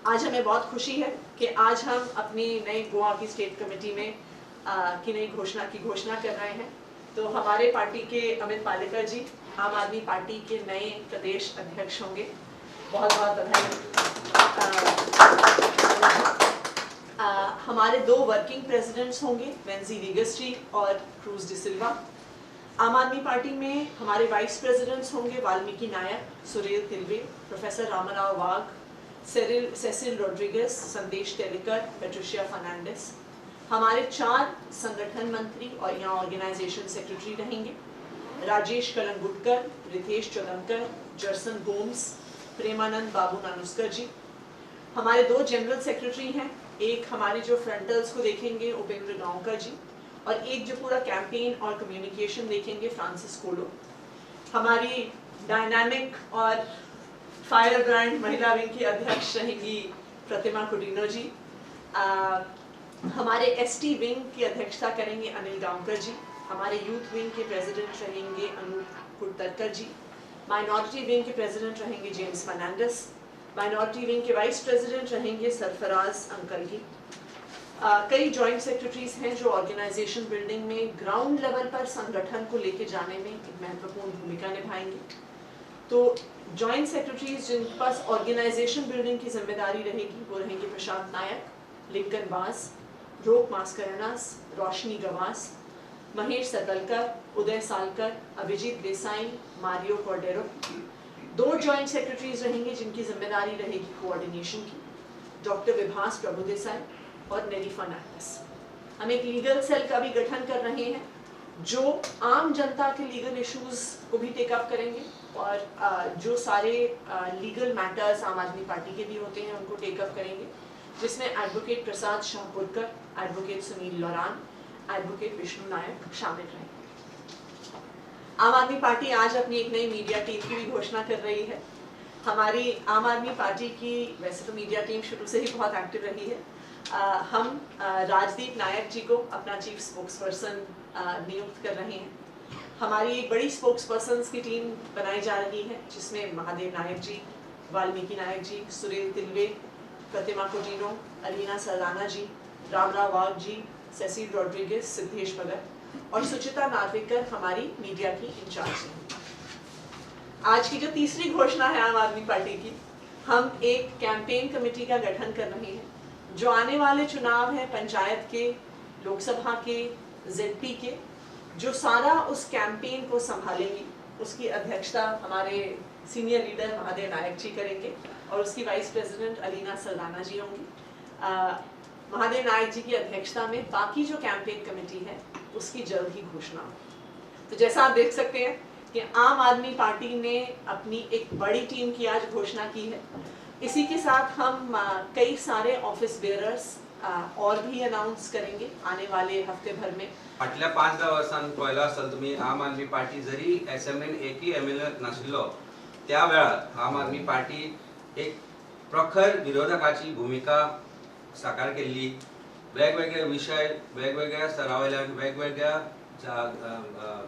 आज हमें बहुत खुशी है कि आज हम अपनी नई गोवा की स्टेट कमेटी में की नई घोषणा की घोषणा कर रहे हैं। तो हमारे पार्टी के अमित पालेकर जी आम आदमी पार्टी के नए प्रदेश अध्यक्ष होंगे। बहुत बहुत बधाई। हमारे दो वर्किंग प्रेसिडेंट्स होंगे, वेंजी वीगस जी और क्रूज डिसिल्वा। आम आदमी पार्टी में हमारे वाइस प्रेसिडेंट्स होंगे वाल्मीकि नायक, सुरेल तिलवे, प्रोफेसर रामराव वाघ, सेसिल रोड्रिगस, संदेश तेलिकर, पेट्रिशिया फर्नांडिस। हमारे 4 संगठन मंत्री और यहाँ ऑर्गेनाइजेशन सेक्रेटरी रहेंगे, राजेश कलंगुटकर, रितेश चोदंकर, जर्सन गोम्स, प्रेमानंद बाबू नानुस्कर जी। हमारे 2 जनरल सेक्रेटरी हैं, एक हमारे जो फ्रंटल्स को देखेंगे उपेंद्र गांवकर जी और एक जो पूरा कैंपेन और कम्युनिकेशन देखेंगे फ्रांसिस कोलो। हमारी डायनामिक और फायर ब्रांड महिला विंग की अध्यक्ष रहेंगी प्रतिमा कुडिनो जी। हमारे एसटी विंग की अध्यक्षता करेंगे अनिल गांवकर जी। हमारे यूथ विंग के प्रेसिडेंट रहेंगे अनूप कुरतरकर जी। माइनॉरिटी विंग के प्रेसिडेंट रहेंगे जेम्स फर्नांडिस। माइनॉरिटी विंग के वाइस प्रेसिडेंट रहेंगे सरफराज अंकलगी। कई जॉइंट सेक्रेटरीज हैं जो ऑर्गेनाइजेशन बिल्डिंग में ग्राउंड लेवल पर संगठन को लेके जाने में एक महत्वपूर्ण भूमिका निभाएंगे। तो जॉइंट सेक्रेटरीज जिनके पास ऑर्गेनाइजेशन बिल्डिंग की जिम्मेदारी रहेगी वो रहेंगे प्रशांत नायक, लिंकन वास, रोक मास्करनास, रोशनी गवास, महेश सतलकर, उदय सालकर, अभिजीत देसाई, मारियो कॉर्डेरो। 2 जॉइंट सेक्रेटरीज रहेंगे जिनकी जिम्मेदारी रहेगी कोऑर्डिनेशन की, डॉक्टर विभास प्रभुदेसाई और नेरी फर्नांडिस। हम एक लीगल सेल का भी गठन कर रहे हैं जो आम जनता के लीगल इश्यूज को भी टेकअप करेंगे और जो सारे लीगल मैटर्स आम आदमी पार्टी के भी होते हैं उनको टेकअप करेंगे, जिसमें एडवोकेट प्रसाद शाहपुरकर, एडवोकेट सुनील लोरान, एडवोकेट विष्णु नायक शामिल रहेंगे। आम आदमी पार्टी आज अपनी एक नई मीडिया टीम की भी घोषणा कर रही है। हमारी आम आदमी पार्टी की वैसे तो मीडिया टीम शुरू से ही बहुत एक्टिव रही है। हम राजदीप नायक जी को अपना चीफ स्पोक्स पर्सन नियुक्त कर रहे हैं। हमारी एक बड़ी स्पोक्स पर्सन की टीम बनाई जा रही है जिसमें महादेव नायक जी, वाल्मीकि नायक जी, सुरेल तिलवे, प्रतिमा कुटिनो, अलीना सरदाना जी, रामराव वाघ जी, सेसिल रोड्रिगेस, सिद्धेश भगत और सुचिता नार्वेकर हमारी मीडिया की इंचार्ज हैं। आज की जो तीसरी घोषणा है आम आदमी पार्टी की, हम एक कैंपेन कमेटी का गठन कर रहे हैं जो आने वाले चुनाव हैं panchayat K, Lok Sabha K, ZP K, जो सारा उस कैंपेन को संभालेंगी। उसकी अध्यक्षता हमारे सीनियर लीडर महादेव नायक जी करेंगे और उसकी वाइस प्रेसिडेंट अलीना सरदाना जी होंगी। महादेव नायक जी की अध्यक्षता में बाकी जो कैंपेन कमेटी है उसकी जल्द ही घोषणा होगी। तो जैसा आप देख सकते हैं कि आम आदमी पार्टी ने अपनी एक बड़ी टीम की आज घोषणा की है। इसी के साथ हम कई सारे ऑफिस बेयरर्स और भी अनाउंस करेंगे आने वाले हफ्ते भर में। फाटल्या 5-10 वर्सांत पळयलो आसतलो तुमी, आम आदमी पार्टी जरी असेंब्लीन एकय एमएलए नाशिल्लो त्या वेळार आम आदमी पार्टी एक प्रखर विरोधकाची भुमिका साकार केल्ली। वेगवेगळे विशय वेगवेगळ्या स्तरा वयल्यान वेगवेगळ्या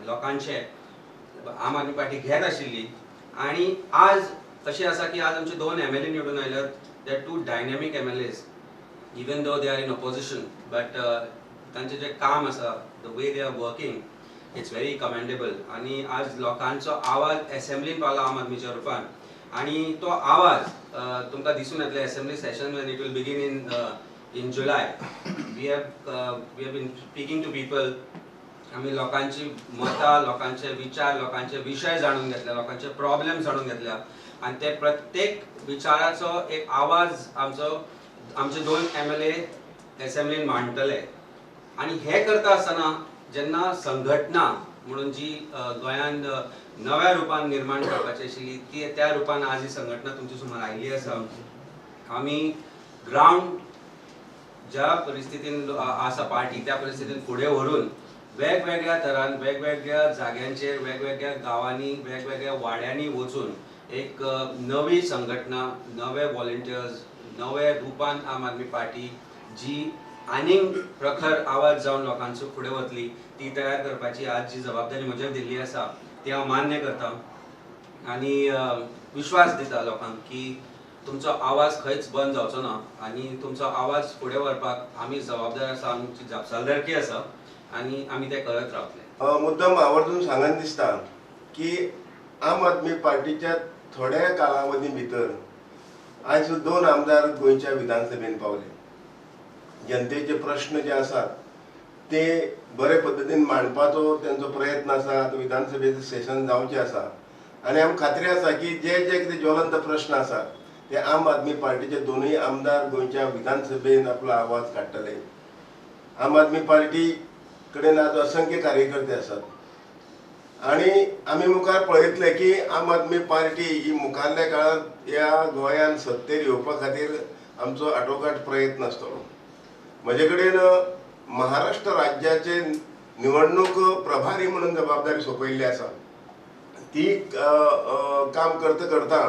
लोकांचे आम आदमी पार्टी घेत आशिल्ली आनी आज अशें आसा की आज आमचे 2 एमएलए निवडून आयल्यात। They are 2 dynamic MLAs, even though they are in opposition, but तांचें जें काम आसा, the way they are working, it's very commendable. आनी आज लोकांचो आवाज एसेंब्लीन पावला आम आदमीच्या रुपान आनी तो आवाज तुमकां दिसून येतलो assembly session when it will begin in July. We have been speaking to people. आमी लोकांची मतां, लोकांचे विचार, लोकांचे विशय जाणून घेतले, लोकांचे प्रॉब्लेम जाणून घेतल्या आनी ते प्रत्येक विचाराचो एक आवाज आमचो आमचे 2 एमएलए एसेंब्लीन मांडटले। आनी हे करता आसतना जेन्ना संघटना म्हणून जी गोंयांत नव्या रुपान निर्माण करपाची आशिल्ली ती त्या रुपान आज ही संघटना तुमच्या समोर आयिल्ली आसा। आमी ग्रावंड ज्या परिस्थितीन आसा पार्टी त्या परिस्थितीन फुडें व्हरून वेगवेगळ्या तरान वेगवेगळ्या जाग्यांचेर वेगवेगळ्या गांवांनी वेगवेगळ्या वाड्यांनी वचून एक नवी संघटना, नवे वॉलंटियर्स, नवे रुपान आम आदमी पार्टी जी आनीक प्रखर आवाज जावन लोकांचो फुडें वतली ती तयार करपाची आज जी जबाबदारी म्हजेर दिल्ली आसा ती हांव मान्य करता आनी विश्वास दिता लोकांक की तुमचो आवाज खंयच बंद जावचो ना आनी तुमचो आवाज फुडें व्हरपाक आमी जबाबदार आसा, आमची जापसालदारकी आसा आनी आमी तें करत रावतले. मुद्दम आवर्जून सांगन दिसता की आम आदमी पार्टीच्या थोड्या कालावधी भितर आयज 2 आमदार गोंयच्या विधानसभेन पावले. जनतेचे प्रश्न जे आसात ते बरे पद्दतीन मांडपाचो तेंचो प्रयत्न आसा. आतां विधानसभेचें सेशन जावचें आसा आनी आमकां खात्री आसा की जे जे कितें ज्वलंत प्रश्न आसात ते आम आदमी पार्टीचे 2 आमदार गोंयच्या विधानसभेन आपलो आवाज काडटले. आम आदमी पार्टी कडेन आज असंख्य कार्यकर्ते आसात आनी आमी मुखार पळयतले की आम आदमी पार्टी ही मुखारल्या काळांत ह्या गोंयांत सत्तेर येवपा खातीर आमचो आटोकाट प्रयत्न आसतलो. म्हजे कडेन महाराष्ट्र राज्याचे निवडणूक प्रभारी म्हणून जबाबदारी सोंपयल्ली आसा. ती काम करता करता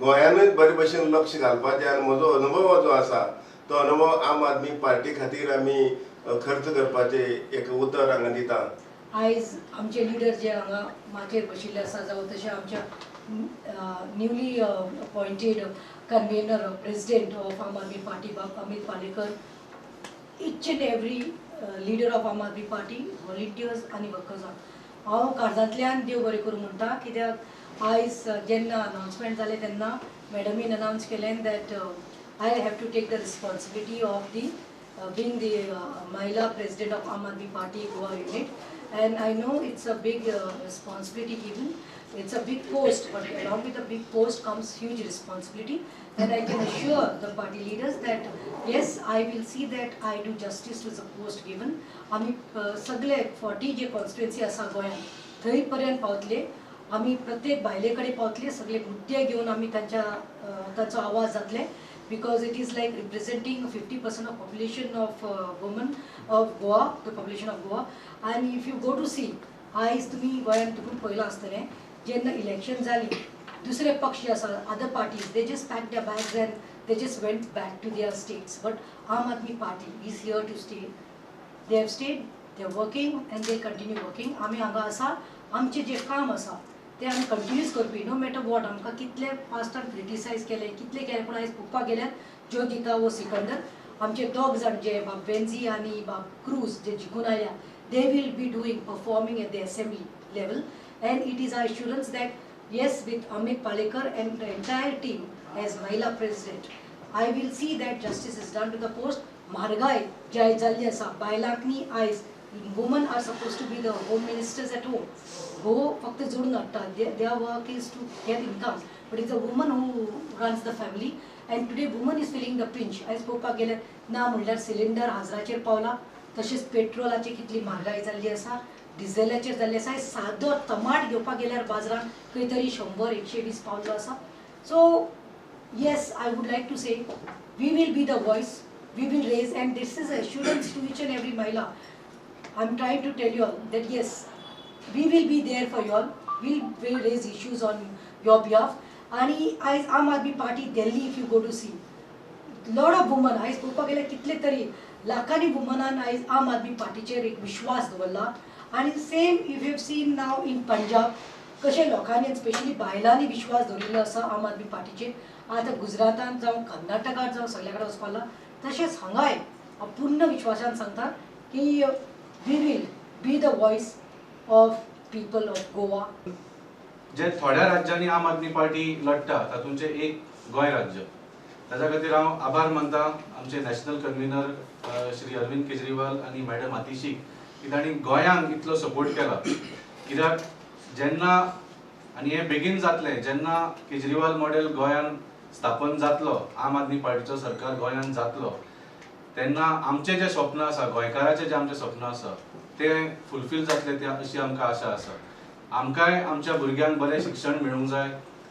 गोंयानूय बरे भशेन लक्ष घालपाचें आनी म्हजो अनुभव जो आसा तो अनुभव आम आदमी पार्टी खातीर आमी खर्च करपाचें एक उतर हांगा दिता. आयज आमचे लिडर जे हांगा माचयेर बशिल्ले आसा जावं तशें आमच्या newly appointed convener president of Aam Aadmi Party Babu Amit Palekar, each and every leader of Aam Aadmi Party, volunteers आनी वर्कर्सांक हांव काळजांतल्यान देव बरें करूं म्हणटा. कित्याक आयज जेन्ना अनाउन्समेंट जालें तेन्ना मॅडमीन अनाउन्स केलें that I have to take the responsibility of the being the Mahila president of Aam Aadmi Party Goa unit. And I know it's a big responsibility given, it's a big post, but along with the big post comes huge responsibility. And I can assure the party leaders that yes, I will see that I do justice to the post given. आमी सगळे 40 जे constituency आसा गोंयांत थंय पर्यंत पावतले, आमी प्रत्येक बायले कडेन पावतले, सगळे मुद्दे घेवन आमी तांचो आवाज जातले. Because it is like representing 50% of population of women of Goa, the population of Goa. And if you go to see, आयज तुमी गोंयांत तुमी पळयलां आसतलें जेन्ना इलेक्शन जाली दुसरे पक्ष जे आसा other parties they just pack their bags and they just went back to their states. But Aam Aadmi Party is here to stay. They have stayed, they are working and they continue working. आमी हांगा आसा, आमचें जें काम आसा ते आमी continues करपी, नो मॅटर what. आमकां कितले पास्टान क्रिटिसायज केले कितले केले, पूण आयज पळोवपाक गेल्यार जो दिता वो सिकंदर. आमचे दोग जाण जे बाब वेन्झी आनी बाब क्रूज जे जिखून आयल्या, they will be doing performing at the assembly level. And it is our assurance that yes, with Amit Palekar and the entire team as Mahila president, I will see that justice is done to the post. म्हारगाय जी आयज जाल्ली आसा बायलांक न्ही, आयज women are supposed to be the home ministers at home. घोव फक्त जोडून हाडटा, their work is to get income, but it's a woman who runs the family. And today woman is feeling the pinch. आयज पळोवपाक गेल्यार ना म्हणल्यार cylinder 1000चेर पावला, तशेंच पेट्रोलाची कितली म्हारगाय जाल्ली आसा, डिझेलाचेर जाल्ली आसा. सादो टमाट घेवपाक गेल्यार बाजारांत खंय तरी 100-120 पावलो आसा. So yes, I would like to say we will be the voice, we will raise, and this is assurance to each and every Mahila. I am trying to tell you all that yes, we will be there for you all, we will raise issues on your behalf. आनी आयज Aam Aadmi Party Delhi if you go to see lot of woman, आयज पळोवपाक गेल्यार कितले तरी लाखांनी वुमनान आयज आम आदमी पार्टीचेर एक विश्वास दवरला. आनी same if you have seen now in Punjab कशें लोकांनी स्पेशली बायलांनी विश्वास दवरिल्लो आसा आम आदमी पार्टीचेर. आतां गुजरातान जावं कर्नाटकांत जावं सगल्या कडेन वचपाक लागला. तशेंच हांगाय हांव पूर्ण विश्वासान सांगता की we will be the voice of people of Goa. जे थोड्या राज्यांनी आम आदमी पार्टी लढटा तातूंचे एक गोंय राज्य, ताच्या खातीर हांव आभार मानता आमचे नॅशनल कन्व्हिनर श्री अरविंद केजरीवाल आनी मॅडम आतिशीक की तांणी गोंयांक इतलो सपोर्ट केला. कित्याक जेन्ना आनी हें बेगीन जातलें जेन्ना केजरीवाल मॉडेल गोंयांत स्थापन जातलो, आम आदमी पार्टीचो सरकार गोंयांत जातलो, तेन्ना आमचें जें स्वप्न आसा, गोंयकाराचें जें आमचें स्वप्न आसा तें फुलफील जातलें तें अशी आमकां आशा आसा. आमकांय आमच्या भुरग्यांक बरें शिक्षण मेळूंक जाय,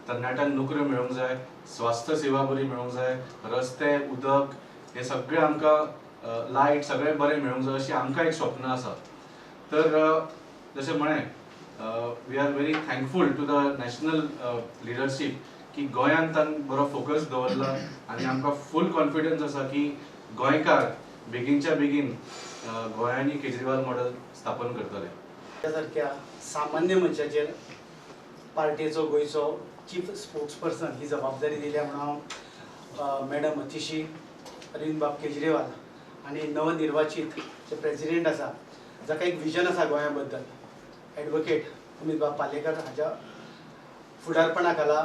तरणाट्यांक नोकऱ्यो मेळूंक जाय, स्वास्थ्य सेवा बरी मेळूंक जाय, रस्ते, उदक हे सगळें आमकां लायट सगळें बरें मेळूंक जाय अशी आमकां एक स्वप्न आसा. तर जशें म्हळें, we are very thankful to the national leadership की गोंयांत तांणी बरो फोकस दवरला आनी आमकां फूल कॉन्फिडन्स आसा की गोंयकार बेगीनच्या बेगीन गोंयांनी केजरीवाल मॉडेल स्थापन करतले. सारक्या सामान्य मनशाचेर पार्टेचो गोंयचो चीफ स्पोक्स पर्सन ही जबाबदारी दिल्या म्हणून हांव मॅडम अतिशी, अरविंद बाब केजरीवाल आनी नवनिर्वाचीत जे प्रेजिडेंट आसा जाका एक विजन आसा गोंया बद्दल, एडवोकेट अमीत बाब पालेकर हाच्या फुडारपणा खाला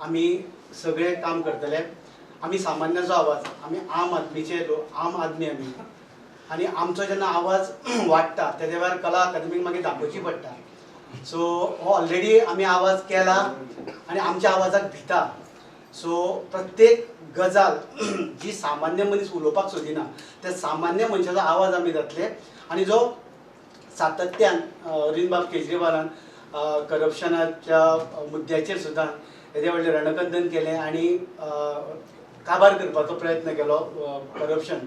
आमी सगळे काम करतले. आमी सामान्याचो आवाज, आमी आम आदमीचे लोक, आम आदमी आमी, आनी आमचो जेन्ना आवाज वाडटा तेज्या वेळार कला अकादमीक मागीर दाखोवची पडटा. सो हो ऑलरेडी आमी आवाज केला आनी आमच्या आवाजाक भिता. सो प्रत्येक गजाल जी सामान्य मनीस उलोवपाक सोदिना त्या सामान्य मनशाचो आवाज आमी जातले. आनी जो सातत्यान अरविंद बाब केजरीवालान करप्शनाच्या मुद्द्याचेर सुद्दां येदें व्हडलें रणकंदन केलें आनी काबार करपाचो प्रयत्न केलो करप्शन,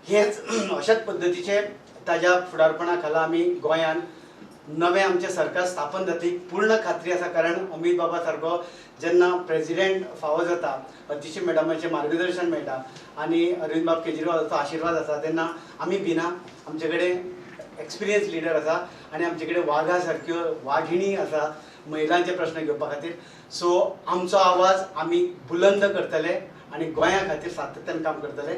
हेच अशाच पद्दतीचे ताज्या फुडारपणा खाला आमी गोंयान नवें आमचें सरकार स्थापन जातली पूर्ण खात्री आसा. कारण अमीत बाबा सारको जेन्ना प्रेजिडेंट फावो जाता, अतिशी मॅडमाचें मार्गदर्शन मेळटा आनी अरविंद बाब केजरीवालाचो आशिर्वाद आसा, तेन्ना आमी भिना. आमचे कडेन एक्सपिरियन्स लिडर आसा आनी आमचे कडेन वागा सारक्यो वाघिणी आसा महिलांचे प्रश्न घेवपा खातीर. सो आमचो आवाज आमी बुलंद करतले आनी गोंया खातीर सातत्यान काम करतले.